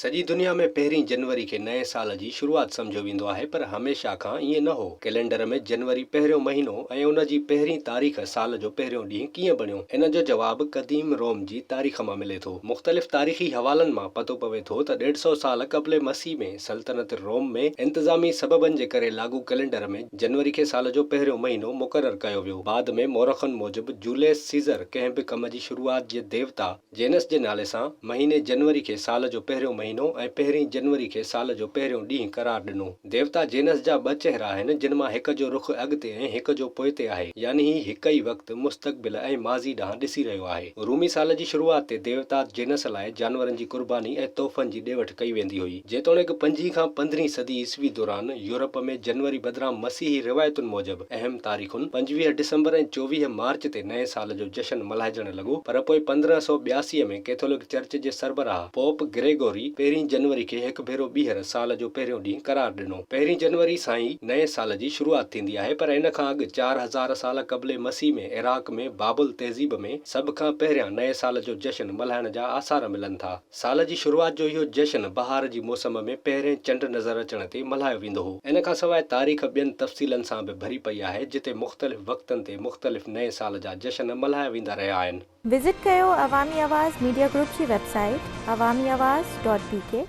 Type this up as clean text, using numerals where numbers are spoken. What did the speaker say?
سڄي دنيا ۾ پهرين جنوري کي نئين سال جي شروعات سمجهيو ويندو آهي پر هميشه کان ائين نه هو. ڪئلينڊر ۾ جنوري پهريون مهينو ۽ ان جي پهرين تاريخ سال جو پهريون ڏينهن ڪيئن بڻيو؟ ان جو جواب قديم روم جي تاريخ مان ملي ٿو. مختلف تاريخي حوالن مان پتو پوي ٿو ته ڏيڍ سئو سال قبل مسيح ۾ سلطنت روم ۾ انتظامي سببن جي ڪري لاڳو ڪئلينڊر ۾ جنوري کي سال جو پهريون مهينو مقرر ڪيو ويو. بعد ۾ مورخن موجب جوليس سيزر ڪنهن به ڪم جي شروعات جي ديوتا، جينس جي نالي سان مهيني جنوري کي سال جو پهريون مهينو ۽ پهرين جنوري کي سال جو پهريون ڏينهن قرار ڏنو. ديوتا جينس جا ٻه چهرا آهن جن مان هڪ جو رخ اڳتي ۽ هڪ جو پوئتي آهي يعني هي هڪ ئي وقت مستقبل ۽ ماضي ڏانهن ڏسي رهيو آهي. رومي سال جي شروعات تي ديوتا جينس لاء جانورن جي قرباني ۽ تحفن جي ڏي وٺ ڪئي ويندي هئي. جيتوڻيڪ پنجين کان پندرهين صدي عيسوي دوران يورپ ۾ جنوري بدران مسيحي روايتن موجب اهم تاريخن 25 ڊسمبر ۽ 24 مارچ تي نئين سال جو جشن ملهائجڻ لڳو، پر پوء 1582 ۾ ڪيٿولڪ چرچ جي سربراهه پوپ گريگوري پهرين جنوري کي هڪ ڀيرو ٻيهر سال جو پهريون ڏينهن قرار ڏنو. پهرين جنوري سان ئي نئين سال جي شروعات ٿيندي آهي، پر ان کان اڳ 4000 سال قبل مسيح ۾ عراق ۾ بابل تهذيب ۾ سڀ کان پهريان نئين سال جو جشن ملهائڻ جا آثار ملن ٿا. سال جي شروعات جو اهو جشن بهار جي موسم ۾ پهرين چنڊ نظر اچڻ تي ملهايو ويندو هو. ان کان سواء تاريخ ٻين تفصيلن سان به ڀري پئي آهي، جتي مختلف وقتن تي مختلف نئين سال جا جشن ملهايا ويندا رهيا آهن. وزٽ ڪيو عوامي آواز ميڊيا گروپ جي website Awami Awaz dot B K.